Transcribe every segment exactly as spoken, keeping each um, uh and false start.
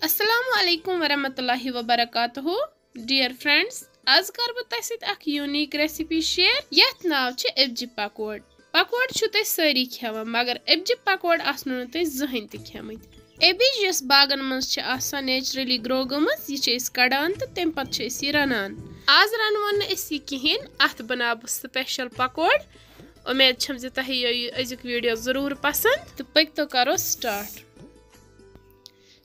السلام علیکم ورحمۃ اللہ وبرکاتہ۔ Dear friends، آز کَرٕ بہٕ تۄہہِ سۭتۍ اَکھ unique recipe share، یَتھ ناو چھِ اِبجہِ پکوڑ۔ پکوڑ چھِو تُہۍ سٲری کھٮ۪وان، مگر اِبجہِ پکوڑ آسنو نہٕ تُہۍ زٕہٕنۍ تہِ کھٮ۪مٕتۍ۔ اِبِج یۄس باغن منٛز چھِ آسان، naturally grow گٔمٕژ، یہِ چھِ أسۍ کَڑان تہٕ تَمہِ پَتہٕ چھِ أسۍ یہِ رَنان۔ آز رَنوو نہٕ أسۍ یہِ کِہیٖنۍ، اَتھ بَناو بہٕ special پکوڑ۔ اُمید چھَم زِ تۄہہِ یِیو یہِ أزیُک video ضروٗر پسنٛد، تہٕ پٔکۍتو کَرو start۔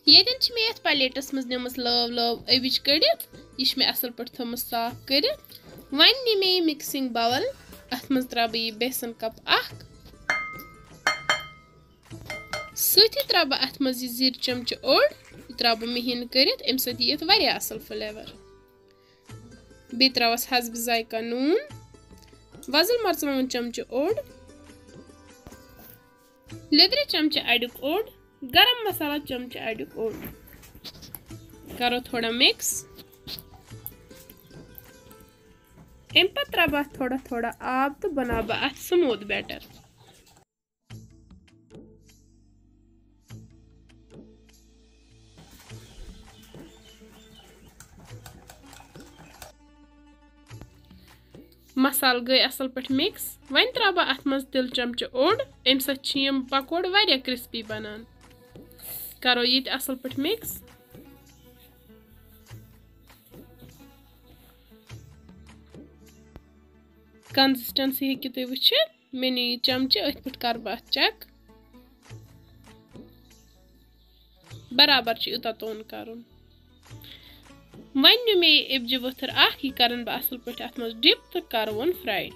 ییٚتٮ۪ن چھِ مےٚ یَتھ plateس منٛز نِمٕژ لٲو لٲو اَمِچ کٔڑِتھ۔ یہِ چھِ مےٚ اَصٕل پٲٹھۍ تھٲومٕژ صاف کٔرِتھ۔ وۄنۍ نی مےٚ یہِ mixing bowl، اَتھ منٛز ترٛاوٕ بہٕ یہِ بیسن cup اَکھ۔ سۭتی ترٛاوٕ بہٕ اَتھ منٛز یہِ زِرۍ چمچہٕ اوٚڑ، یہِ ترٛاوٕ بہٕ مِہیٖن کٔرِتھ، اَمہِ سۭتۍ یی یَتھ واریاہ اَصٕل flavour۔ بیٚیہِ ترٛاوَس حسب ذائقہ نوٗن، وۄزُل مرژٕوانٛگُن چمچہٕ اوٚڑ، لیٚدرِ چمچہٕ اَڈیُک اوٚڑ، گرم مسالہ چمچہٕ اَڈیُک اوٚڑ۔ کَرو تھوڑا mix۔ اَمہِ پَتہٕ ترٛاوٕ بہٕ اَتھ تھوڑا تھوڑا آب تہٕ بَناوٕ بہٕ اَتھ smooth batter۔ مسالہٕ گٔے اَصٕل پٲٹھۍ mix۔ وۄنۍ ترٛاوٕ بہٕ اَتھ منٛز تِلہٕ چمچہٕ اوٚڑ، اَمہِ سۭتۍ چھِ یِم پکوڑ واریاہ crispy بَنان۔ کَرو یہِ تہِ اَصٕل پٲٹھۍ mix۔ Consistency ہیٚکِو تُہۍ وٕچھِتھ، مےٚ نِیہِ یہِ چمچہٕ، أتھۍ پٮ۪ٹھ کَرٕ بہٕ اَتھ check۔ برابر چھُ یوٗتاہ توٚن کَرُن۔ وۄنۍ نیوٗ مےٚ یہِ اِبجہِ ؤتھٕر اَکھ، یہِ کَرَن بہٕ اَصٕل پٲٹھۍ اَتھ منٛز dip تہٕ کَرٕ وۄنۍ fry۔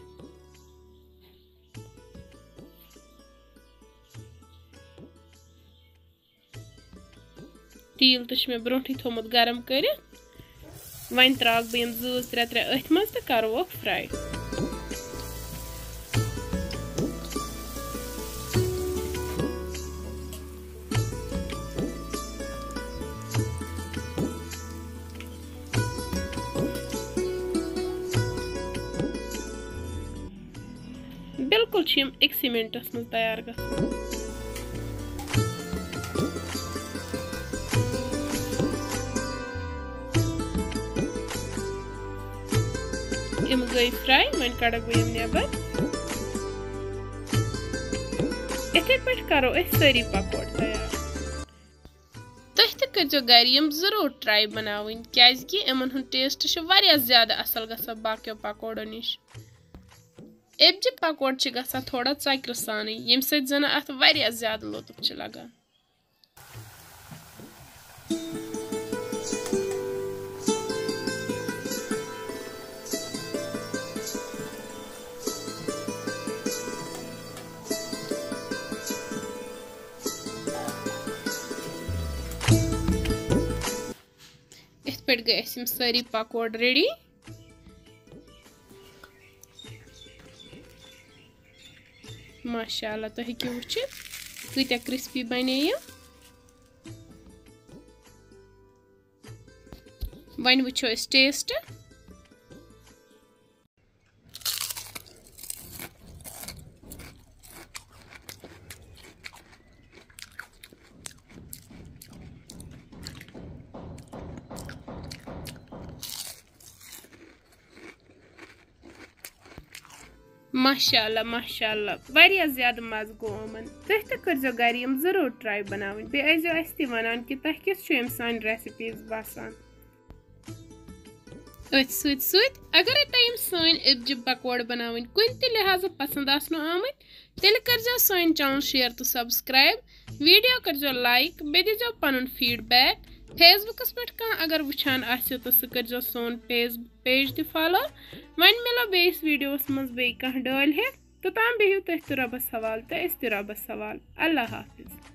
تیٖل تہِ چھُ مےٚ برونٛٹھٕے تھوٚومُت گرم کٔرِتھ۔ وۄنۍ ترٛاوَکھ بہٕ یِم زۭز ترٛےٚ ترٛےٚ أتھۍ منٛز تہٕ کَروکھ fry۔ بِلکُل چھِ یِم أکسٕے مِنٹَس منٛز تیار گژھان۔ یِم گٔے fry، وۄنۍ کَڑَکھ بہٕ یِم نٮ۪بَر۔ یِتھَے پٲٹھۍ کَرو أسۍ سٲری پکوڑ تیار۔ تُہۍ تہِ کٔرۍزیو گَرِ یِم ضروٗر try بَناوٕنۍ، کیٛازِکہِ یِمَن ہُنٛد taste چھُ واریاہ زیادٕ اَصٕل گژھان باقیو پکوڑو نِش۔ اِبجہِ پکوڑ چھِ گژھان تھوڑا ژۄکرٕ سانٕے، ییٚمہِ سۭتۍ زَن اَتھ واریاہ زیادٕ لطف چھُ لگان۔ یِتھ پٲٹھۍ گٔے اَسہِ یِم سٲری پکوڑ ready۔ ماشاء اللہ، تُہۍ ہیٚکِو وٕچھِتھ کۭتیٛاہ crispy بنے یِم۔ وۄنۍ وٕچھو أسۍ taste۔ ماشاء اللہ، ماشاء اللہ، واریاہ زیادٕ مَزٕ گوٚو یِمَن۔ تُہۍ تہِ کٔرۍزیو گَرِ یِم ضروٗر try بَناوٕنۍ۔ بیٚیہِ ٲسۍزیو اَسہِ تہِ وَنان کہِ تۄہہِ کِژھ چھُ یِم سانہِ recipes باسان۔ أتھۍ سۭتۍ سۭتۍ، اگرے تۄہہِ یِم سٲنۍ اِبجہِ پکوڑ بناوٕنۍ کُنہِ تہِ لحاظہٕ پسند آسنو آمٕتۍ، تیٚلہِ کٔرزیو سٲنۍ channel share تہٕ subscribe، video کٔرزیو like، بیٚیہِ دیٖزیو پنُن feedback۔ Facebookس پٮ۪ٹھ کانٛہہ اگر وٕچھان آسہِ تہٕ سُہ کٔرزیو سون page، page تہِ follow۔ وۄنۍ مِلو بیٚیِس videoس منٛز بیٚیہِ کانٛہہ ڈٲلۍ ہٮ۪تھ۔ توٚتام بِہِو تُہۍ تہِ رۄبس حوالہٕ تہٕ أسۍ تہِ رۄبس حوالہٕ۔ اللہ حافظ۔